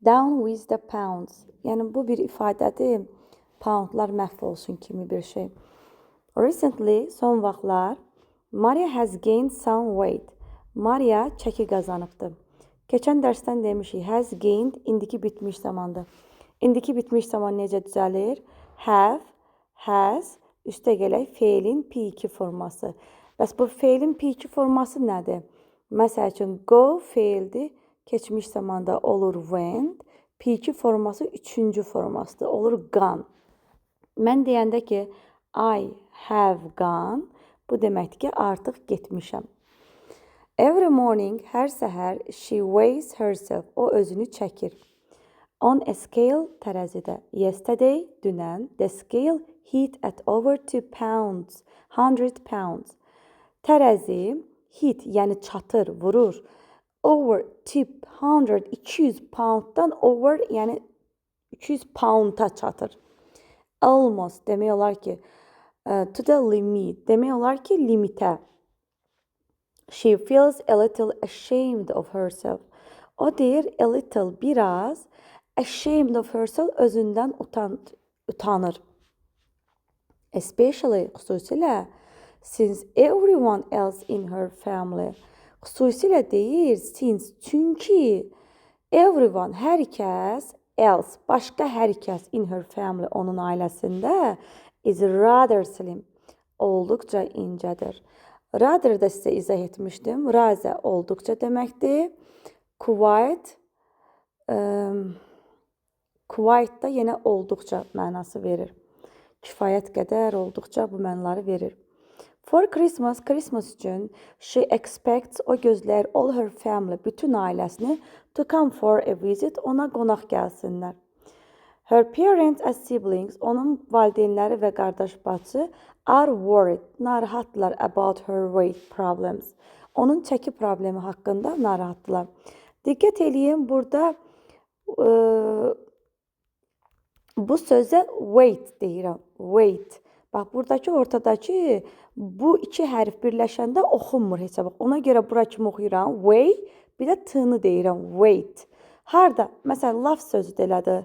Down with the pounds. Yəni bu bir ifadədir. Poundlar məhv olsun kimi bir şey. Recently, son vaxtlar, Maria has gained some weight. Maria çəki qazanıbdır. Keçən dərsdən demişik, has gained indiki bitmiş zamandır. İndiki bitmiş zaman necə düzəlir? Have, has, üstə gələk feilin P2 forması. Bəs bu feilin P2 forması nədir? Məsəl üçün, go feildir, keçmiş zamanda olur went, P2 forması üçüncü formasıdır, olur gone. Mən deyəndə ki, I have gone, bu deməkdir ki, artıq getmişəm. Every morning, hər səhər, she weighs herself, o özünü çəkir. On a scale, tərəzidə. Yesterday, dünən, the scale hit at over 2 pounds, 100 pounds. Tərəzi hit, yəni çatır, vurur. Over 200, 200 pounddan over, yəni 200 pounda çatır. Almost demək olar ki, to the limit, demək olar ki, limitə. She feels a little ashamed of herself. O deyir a little, biraz, ashamed of herself, özündən utanır. Especially, xüsusilə, since everyone else in her family. Xüsusilə deyir since, çünki everyone, hər kəs, else, başqa hər kəs, in her family, onun ailəsində, is rather slim, olduqca incədir. Rather da sizə izah etmişdim. Rather olduqca deməkdir. Quite, quite da yenə olduqca mənası verir. Kifayət qədər, olduqca bu mənaları verir. For Christmas, Christmas üçün, she expects, o gözləyir, all her family, bütün ailəsini, to come for a visit, ona qonaq gəlsinlər. Her parents and siblings, onun valideynləri və qardaş bacısı, are worried, narahatdırlar, about her weight problems. Onun çəki problemi haqqında narahatdırlar. Diqqət eləyin, burada bu sözə weight deyirəm. Weight. Bax, buradakı ortadakı bu iki hərf birləşəndə oxunmur heç vaxt. Ona görə bura kimi oxuyuram. Way, bir də t-ni deyirəm. Weight. Harda? Məsələn, laugh sözü də elədir.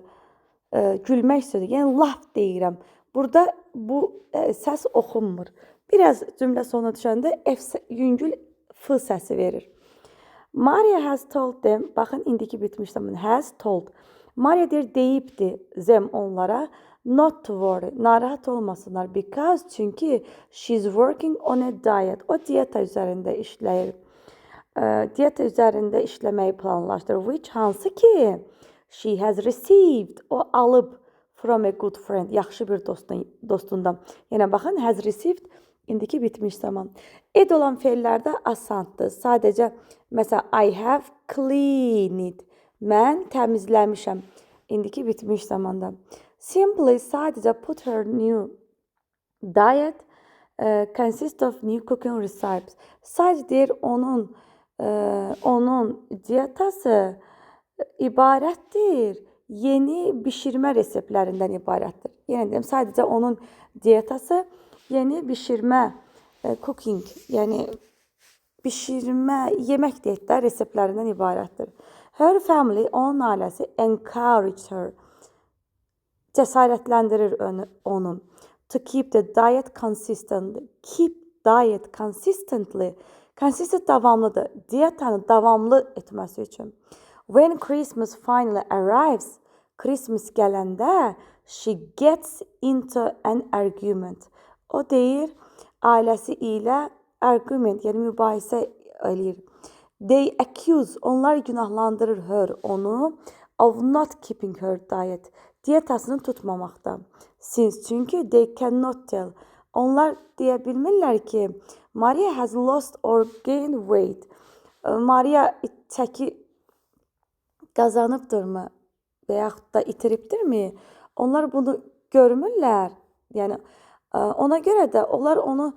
Gülmək sözü. Yəni laugh deyirəm. Burada bu səs oxunmur. Biraz cümlə sonuna düşəndə F yüngül F səsi verir. Maria has told them, baxın indiki bitmiş zaman has told. Maria deyir deyibdi them onlara not to worry, narahat olmasınlar because çünki she's working on a diet. O dieta üzərində işləyir. Dieta üzərində işləməyi planlaşdırır. Which hansı ki she has received o alıb from a good friend, yaxşı bir dostundan. Yəni baxın has received indiki bitmiş zaman. Ed olan feillərdə asandır. Sadəcə məsələn I have cleaned. Mən təmizləmişəm. İndiki bitmiş zamanda. Simply sadəcə put her new diet consists of new cooking recipes. Sadəcə deyir onun dietası ibarətdir yeni bişirmə reseptlərindən ibarətdir. Yenə deyim, sadəcə onun dietası yeni bişirmə cooking, yəni bişirmə, yemək deyək də reseptlərindən ibarətdir. Her family, onun ailəsi encouraged her, cəsarətləndirir onu to keep the diet consistent. Keep diet consistently. Consistent davamlıdır. Dietanı davamlı etməsi üçün. When Christmas finally arrives, Christmas gələndə she gets into an argument. O deyir, ailəsi ilə argument, yəni mübahisə eləyir. They accuse, onlar günahlandırır her, onu of not keeping her diet. Dietasını tutmamaqda. Since, çünki they cannot tell. Onlar deyə bilmirlər ki, Maria has lost or gained weight. Maria çəki qazanıbdırmı və yaxud da itiribdirmi? Onlar bunu görmürlər. Yəni ona görə də onlar onu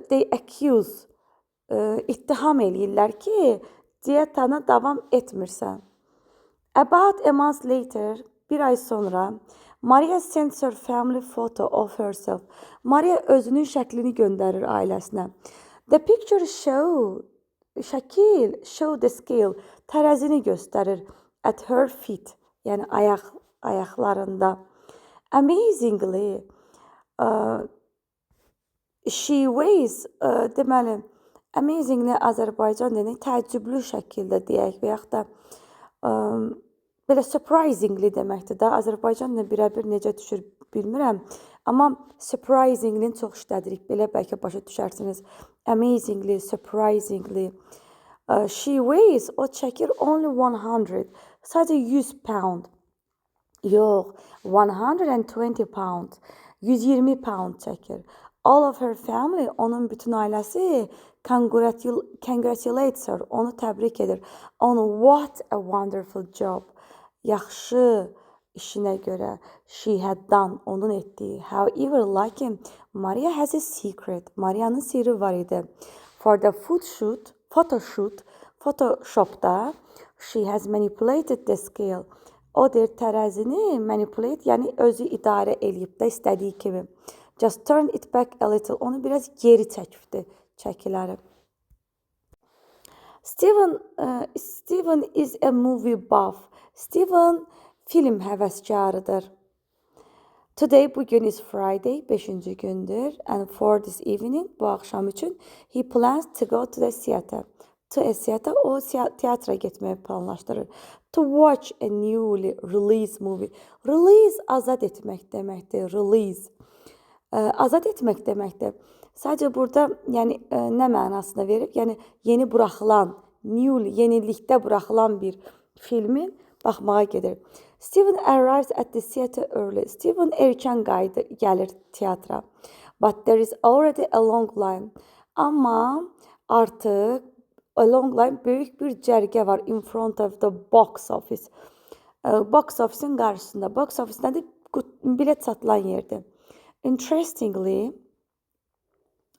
they accuse ittiham eləyirlər ki, dietana davam etmirsən. About a month later, bir ay sonra Maria sends her family photo of herself. Maria özünün şəklini göndərir ailəsinə. The picture show şəkil show the scale tərəzini göstərir. At her feet, yəni ayaqlarında. Amazingly, she weighs, deməli, amazingly Azərbaycan dilini təəccüblü şəkildə deyək və yaxud da belə surprisingly deməkdir də. Azərbaycan dilində birəbir necə düşür bilmirəm. Amma surprisingly-ni çox işlədirik. Belə bəlkə başa düşərsiniz. Amazingly, surprisingly. She weighs, o çəkir only 100. Sadəcə 100 pound. Yox, 120 pound. 120 pound çəkir. All of her family, onun bütün ailəsi congratulates her, onu təbrik edir. On what a wonderful job. Yaxşı işinə görə she had done, onun etdiyi. However, lakin Maria has a secret. Maria'nın sirri var idi. For the photoshoot, Photoshop'da she has manipulated the scale. O deyir tərəzini manipulate, yəni özü idarə eləyib də istədiyi kimi. Just turn it back a little. Onu biraz geri çəkibdi çəkiləri. Steven is a movie buff. Steven film həvəskarıdır. Today, bugün is Friday, 5-ci gündür. And for this evening, bu axşam üçün he plans to go to the theater. To a theater, o teatra getməyi planlaşdırır. To watch a newly released movie. Release azad etmək deməkdir. Release. Azad etmək deməkdir. Sadəcə burada yəni nə mənasını verib? Yəni yeni buraxılan, newly, yenilikdə buraxılan bir filmin baxmağa gedir. Steven arrives at the theater early. Steven erkən qayıdır, gəlir teatra. But there is already a long line. Amma artıq a long line, böyük bir cərgə var in front of the box office. Box office-in qarşısında. Box office nədir? Bilet satılan yerdir. Interestingly,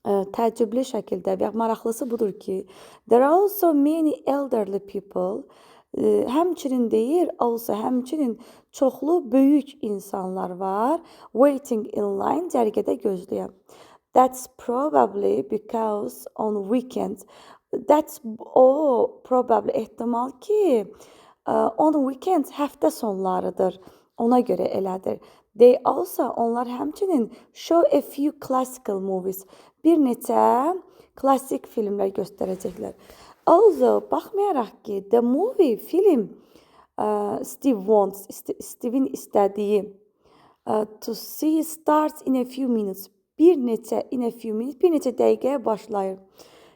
təəccüblü şəkildə və maraqlısı budur ki, there are also many elderly people. Həmçinin deyir, also həmçinin çoxlu böyük insanlar var waiting in line, cərgədə gözləyən. That's probably because on weekends. That's o probably ehtimal ki, on weekends həftə sonlarıdır. Ona görə elədir. They also, onlar həmçinin show a few classical movies. Bir neçə klassik filmlər göstərəcəklər. Although, baxmayaraq ki, the movie, film Steve wants, Steve'in istədiyi to see starts in a few minutes. Bir neçə, in a few minutes, bir neçə dəqiqəyə başlayır.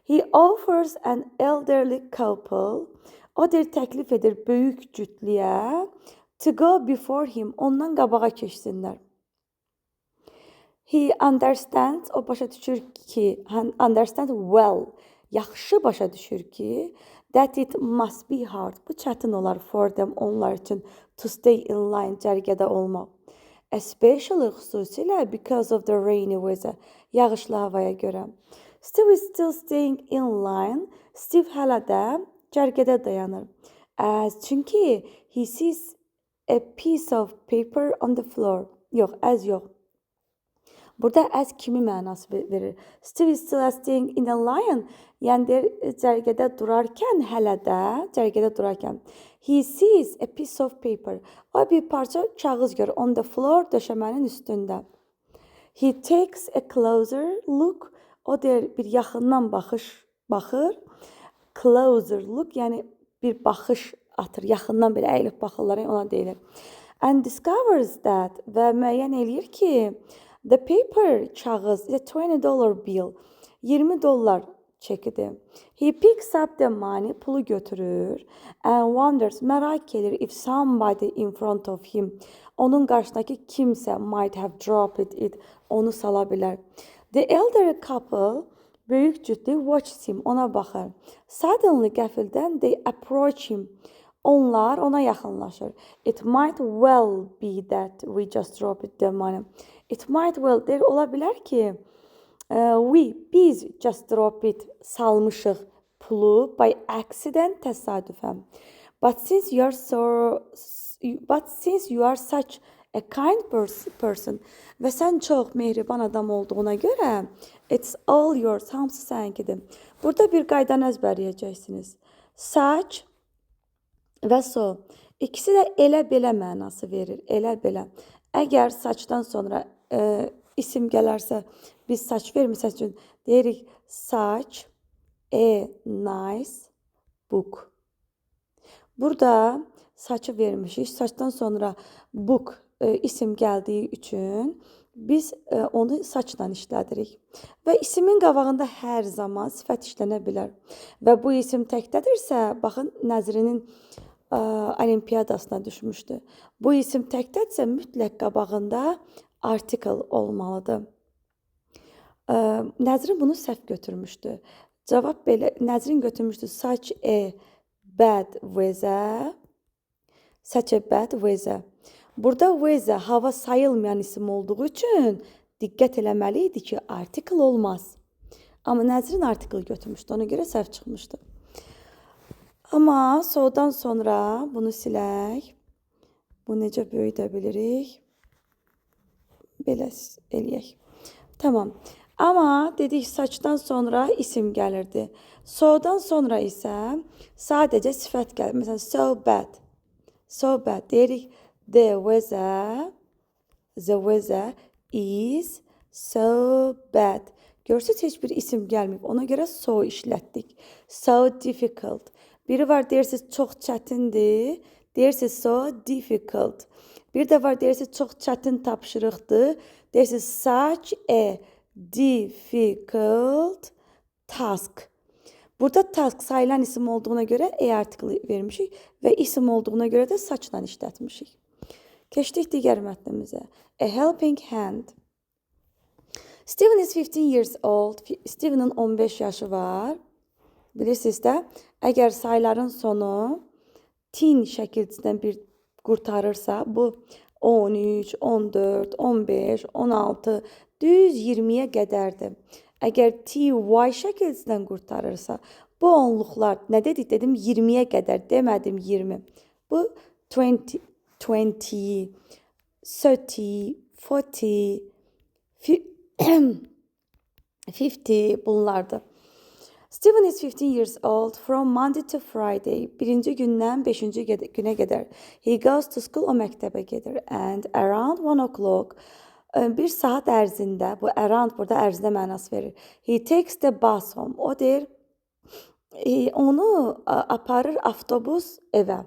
He offers an elderly couple, o deyir təklif edir böyük cütlüyə to go before him, ondan qabağa keçsinlər. He understands, o başa düşür ki, understand well, yaxşı başa düşür ki, that it must be hard, bu çətin olar for them, onlar üçün to stay in line, cərgədə olmaq. Especially, xüsusilə because of the rainy weather, yağışlı havaya görə. Steve is still staying in line. Steve hələ də cərgədə dayanır. As, çünki he sees a piece of paper on the floor. Yox, as yox. Burada as kimi mənası verir. Steve is still staying in a line. Yəni deyir, cərgədə durarkən, hələ də cərgədə durarkən he sees a piece of paper. O bir parça kağız görür on the floor, döşəmənin üstündə. He takes a closer look. O deyir bir yaxından baxış baxır. Closer look, yəni bir baxış atır. Yaxından belə əyilib baxırlar, ona deyilir. And discovers that, və müəyyən eləyir ki, the paper, kağız, is a $20 bill. 20 dollar çekidir. He picks up the money, pulu götürür and wonders, merak edir if somebody in front of him, onun qarşısındakı kimsə might have dropped it, onu sala bilər. The elderly couple, böyük cütlük watches him, ona baxır. Suddenly, qəfildən they approach him. Onlar ona yaxınlaşır. It might well be that we just dropped the money. It might well, deyir, ola bilər ki, we, biz just drop it, salmışıq pulu by accident, təsadüfən. But since you are such a kind person, və sən çox mehriban adam olduğuna görə it's all yours, hamısı səninkidir. Burada bir qaydanı əzbərləyəcəksiniz. Such və so. İkisi də elə belə mənası verir. Elə belə. Əgər such'dan sonra isim gələrsə, biz such vermirsək üçün deyirik such a nice book. Burada such'ı vermişik. Such'dan sonra book isim gəldiyi üçün biz onu such'la işlədirik. Və isimin qabağında hər zaman sifət işlənə bilər. Və bu isim təkdədirsə, baxın, Nəzrinin olimpiyadasına düşmüşdü. Bu isim təkdədirsə, mütləq qabağında article olmalıdır. Nəzrin bunu səhv götürmüşdü. Cavab belə, Nəzrin götürmüşdü such a bad weather. Such a bad weather. Burada weather hava sayılmayan isim olduğu üçün diqqət eləməli idi ki, article olmaz. Amma Nəzrin article götürmüşdü. Ona görə səhv çıxmışdı. Amma so'dan sonra bunu silək. Bu necə böyüdə bilirik? Belə eləyək. Tamam. Amma dedik such'dan sonra isim gəlirdi. So'dan sonra isə sadəcə sifət gəlir. Məsələn, so bad. So bad. Deyirik the weather is so bad. Görürsünüz, heç bir isim gəlməyib. Ona görə so işlətdik. So difficult. Biri var, deyirsiniz çox çətindir. Deyirsiniz so difficult. Bir də var, deyirsiniz çox çətin tapşırıqdır. Deyirsiniz such a difficult task. Burada task sayılan isim olduğuna görə a artiklı vermişik və isim olduğuna görə də such'la işlətmişik. Keçdik digər mətnimizə. A helping hand. Steven is 15 years old. Steven'ın 15 yaşı var. Bilirsiniz də, əgər sayların sonu tin şəkilcisindən bir qurtarırsa, bu 13, 14, 15, 16, düz 20-yə qədərdir. Əgər TY şəkilcisindən qurtarırsa, bu onluqlar nə dedik? Dedim 20-yə qədər, demədim 20. Bu 20, 20, 30, 40, 50 bunlardır. Steven is 15 years old from Monday to Friday. Birinci gündən beşinci günə qədər. He goes to school, o məktəbə gedir. And around 1 o'clock, bir saat ərzində, bu around burada ərzində mənası verir. He takes the bus home. O deyir, onu aparır avtobus evə.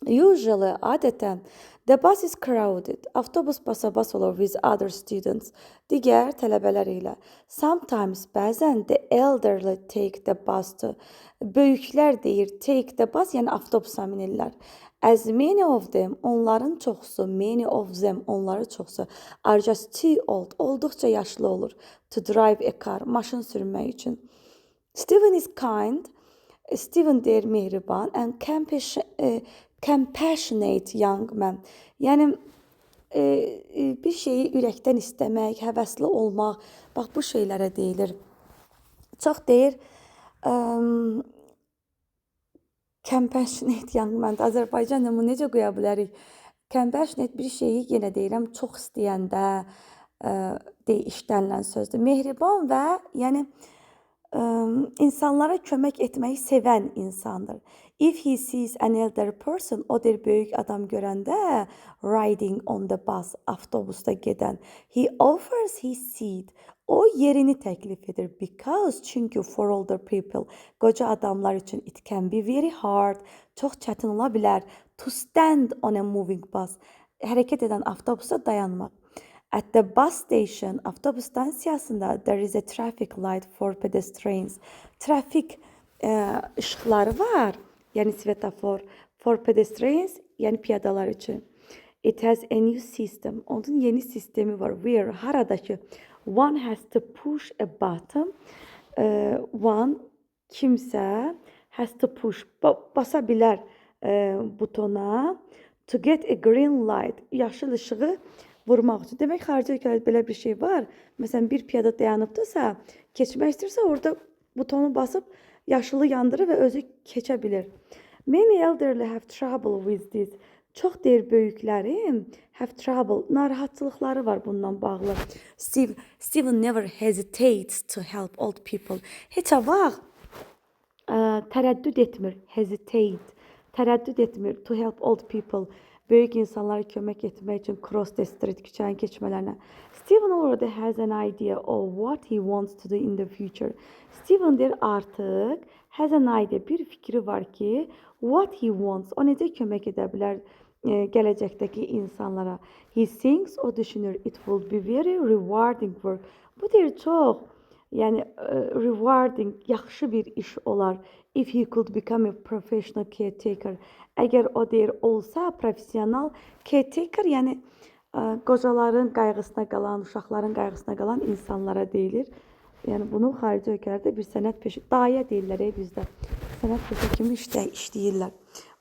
Usually, adətən, the bus is crowded. Avtobus basabas olur with other students. Digər tələbələr ilə. Sometimes, bəzən, the elderly take the bus to. Böyüklər deyir take the bus, yəni avtobusa minirlər. As many of them, onların çoxusu, many of them, onların çoxusu are just too old, olduqca yaşlı olur to drive a car, maşın sürmək üçün. Steven is kind. Steven deyir mehriban and compassionate young man. Yəni bir şeyi ürəkdən istəmək, həvəsli olmaq, bax bu şeylərə deyilir. Çox deyir compassionate young man. Azərbaycanca bunu necə qoya bilərik? Compassionate bir şeyi yenə deyirəm, çox istəyəndə işlənilən sözdür. Mehriban və yəni insanlara kömək etməyi sevən insandır. If he sees an elder person, o deyir böyük adam görəndə riding on the bus, avtobusda gedən, he offers his seat. O yerini təklif edir because, çünki for older people, qoca adamlar üçün it can be very hard, çox çətin ola bilər to stand on a moving bus, hərəkət edən avtobusa dayanmaq. At the bus station, avtobus stansiyasında there is a traffic light for pedestrians. Trafik işıqları var, yəni svetofor for pedestrians, yəni piyadalar üçün. It has a new system. Onun yeni sistemi var. Where, haradakı one has to push a button. One, kimsə has to push, basa bilər butona to get a green light. Yaşıl işığı vurmaq üçün. Demək, xarici ölkələrdə belə bir şey var. Məsələn, bir piyada dayanıbdırsa, keçmək istəyirsə, orada butonu basıb yaşılı yandırır və özü keçə bilir. Many elderly have trouble with this. Çox deyir böyüklərin have trouble, narahatçılıqları var bundan bağlı. Steven never hesitates to help old people. Heç vaxt tərəddüd etmir. Hesitate. Tərəddüd etmir. To help old people. Böyük insanlara kömək etmək üçün cross the street, küçəni keçmələrinə. Steven already has an idea of what he wants to do in the future. Steven deyir artıq has an idea, bir fikri var ki, what he wants, o necə kömək edə bilər gələcəkdəki insanlara. He thinks, o düşünür, it will be very rewarding work. Bu deyir çox, yəni rewarding, yaxşı bir iş olar. If he could become a professional caretaker. Əgər o deyir olsa professional caretaker, yəni qocaların qayğısına qalan, uşaqların qayğısına qalan insanlara deyilir. Yəni bunu xarici ölkələrdə bir sənət peşə, dayə deyirlər bizdə. Sənət peşə kimi işləyirlər.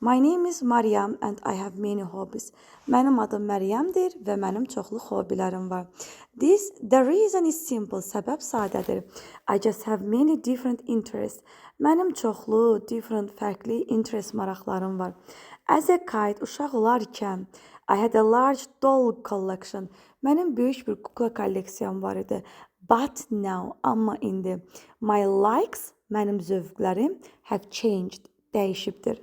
My name is Mariam and I have many hobbies. Mənim adım Məryəmdir və mənim çoxlu hobbilərim var. The reason is simple. Səbəb sadədir. I just have many different interests. Mənim çoxlu, different, fərqli interest maraqlarım var. As a kid, uşaq olarkən, I had a large doll collection. Mənim böyük bir kukla kolleksiyam var idi. But now, amma indi, my likes, mənim zövqlərim have changed, dəyişibdir.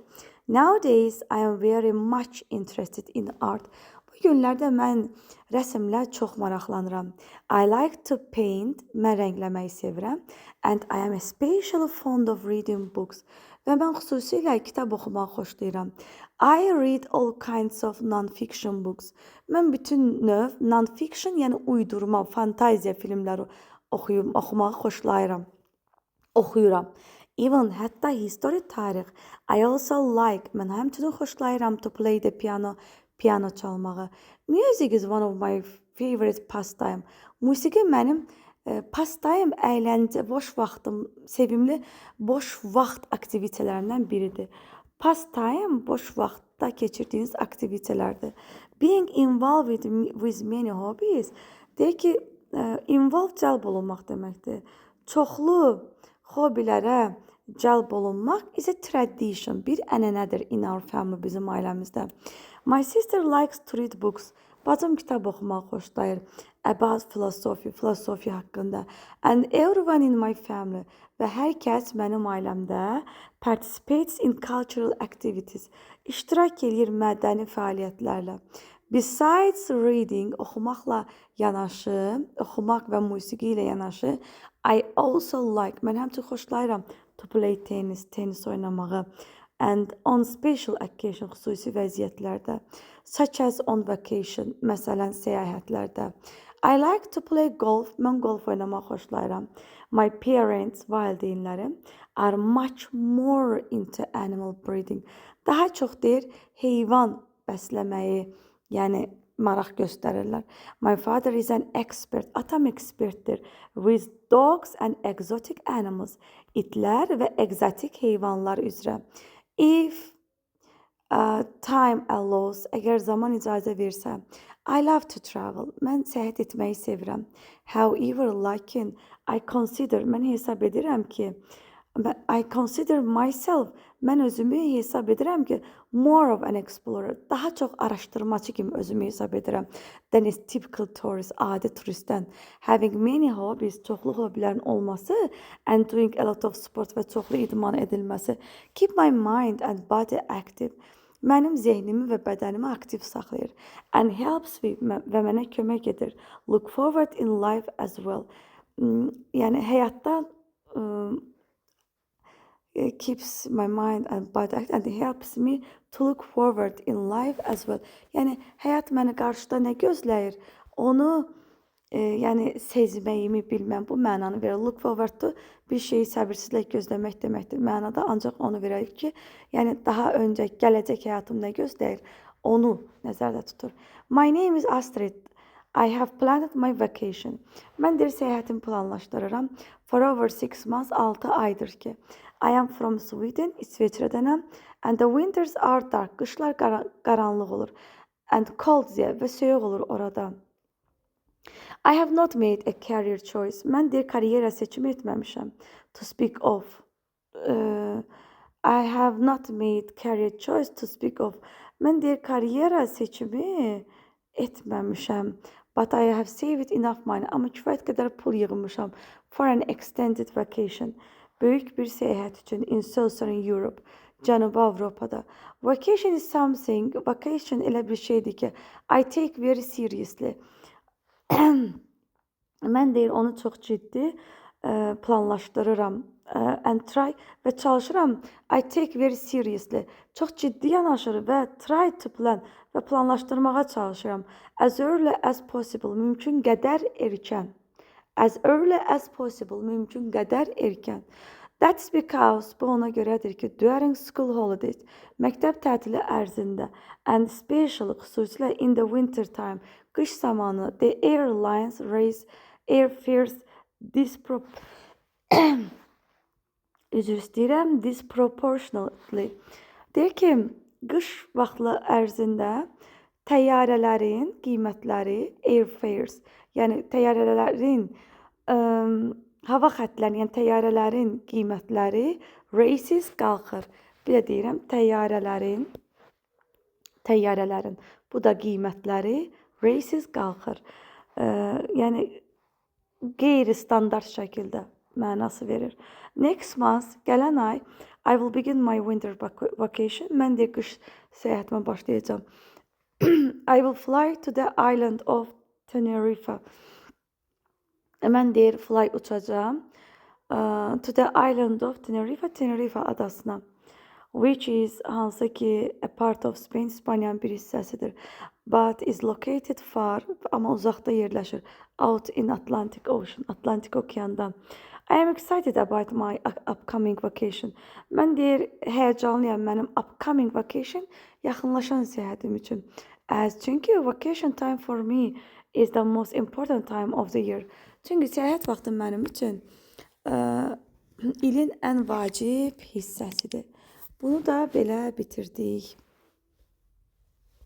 Nowadays, I am very much interested in art. Bu günlərdə mən rəsmlə çox maraqlanıram. I like to paint, mən rəngləməyi sevirəm. And I am especially fond of reading books. Və mən xüsusilə kitab oxumağı xoşlayıram. I read all kinds of non-fiction books. Mən bütün növ non-fiction, yəni uydurma, fantaziya filmləri oxumağı xoşlayıram. Oxuyuram. Even, hətta history, tarix. I also like, mən həmçinin xoşlayıram to play the piano, piano çalmağı. Music is one of my favorite pastime. Musiqi mənim pastime, əyləncə, boş vaxtım, sevimli boş vaxt aktivitələrimdən biridir. Pastime, boş vaxtda keçirdiyiniz aktivitələrdir. Being involved with many hobbies, deyir ki, involved cəlb olunmaq deməkdir. Çoxlu hobbilərə cəlb olunmaq is a tradition, bir ənənədir in our family, bizim ailəmizdə. My sister likes to read books. Bacım kitab oxumağı xoşlayır. About philosophy, filosofiya haqqında. And everyone in my family, və hər kəs mənim ailəmdə participates in cultural activities. İştirak eləyir mədəni fəaliyyətlərlə. Besides reading, oxumaqla yanaşı, oxumaq və musiqi ilə yanaşı, I also like, mən həmçinin xoşlayıram to play tennis, tenis oynamağı. And on special occasion, xüsusi vəziyyətlərdə, such as on vacation, məsələn, səyahətlərdə. I like to play golf, mən golf oynamağı xoşlayıram. My parents, valideynlərim, are much more into animal breeding. Daha çox deyir, heyvan bəsləməyi, yəni maraq göstərirlər. My father is an expert, atam ekspertdir with dogs and exotic animals, itlər və ekzotik heyvanlar üzrə. If time allows, əgər zaman icazə versə, I love to travel. Mən səyahət etməyi sevirəm. However, lakin I consider, mən hesab edirəm ki, I consider myself, mən özümü hesab edirəm ki, more of an explorer, daha çox araşdırmaçı kimi özümü hesab edirəm. Than a typical tourist, adi turistdən. Having many hobbies, çoxlu hobbilərin olması and doing a lot of sport və çoxlu idman edilməsi keep my mind and body active. Mənim zehnimi və bədənimi aktiv saxlayır. And helps me, və mənə kömək edir. Look forward in life as well. Yəni həyatda keeps my mind and body active and helps me to look forward in life as well. Yəni həyat məni qarşıda nə gözləyir, onu yəni sezməyimi bilməm, bu mənanı verir. Look forward to bir şeyi səbirsizliklə gözləmək deməkdir. Mənada ancaq onu verir ki, yəni daha öncə gələcək həyatım nə gözləyir, onu nəzərdə tutur. My name is Astrid. I have planned my vacation. Mən deyir səyahətimi planlaşdırıram. For over 6 months, 6 aydır ki. I am from Sweden, İsveçrədənəm. And the winters are dark. Qışlar qaranlıq olur. And cold deyə və soyuq olur orada. I have not made a career choice. Mən deyir karyera seçimi etməmişəm. To speak of. I have not made career choice to speak of. Mən deyir karyera seçimi etməmişəm. But I have saved enough money. Amma kifayət qədər pul yığmışam for an extended vacation. Böyük bir səyahət üçün in Southern Europe. Cənubi Avropada. Vacation is something, vacation elə bir şeydir ki, I take very seriously. Mən deyir onu çox ciddi planlaşdırıram. And try və çalışıram. I take very seriously. Çox ciddi yanaşır və try to plan və planlaşdırmağa çalışıram. As early as possible, mümkün qədər erkən. As early as possible, mümkün qədər erkən. That's because, bu ona görədir ki, during school holidays, məktəb tətili ərzində, and especially, xüsusilə in the winter time, qış zamanı, the airlines raise airfares üzr istəyirəm, disproportionately. Deyir ki, qış vaxtlı ərzində təyyarələrin qiymətləri, airfares, yəni təyyarələrin hava xəttlərinin, yəni təyyarələrin qiymətləri raises qalxır. Bir də deyirəm, təyyarələrin bu da qiymətləri raises qalxır. Yəni qeyri-standart şəkildə mənası verir. Next month, gələn ay, I will begin my winter vacation. Mən də qış səyahətimə başlayacağam. I will fly to the island of Tenerife. Mən deyir fly uçacağam. To the island of Tenerife, Tenerife adasına. Which is hansı ki a part of Spain, İspaniyanın bir hissəsidir. But is located far, amma uzaqda yerləşir. Out in Atlantic Ocean, Atlantik okeanda. I am excited about my upcoming vacation. Mən deyir həyəcanlıyam mənim upcoming vacation, yaxınlaşan səyahətim üçün. As çünki vacation time for me is the most important time of the year. Çünki səyahət vaxtı mənim üçün ilin ən vacib hissəsidir. Bunu da belə bitirdik.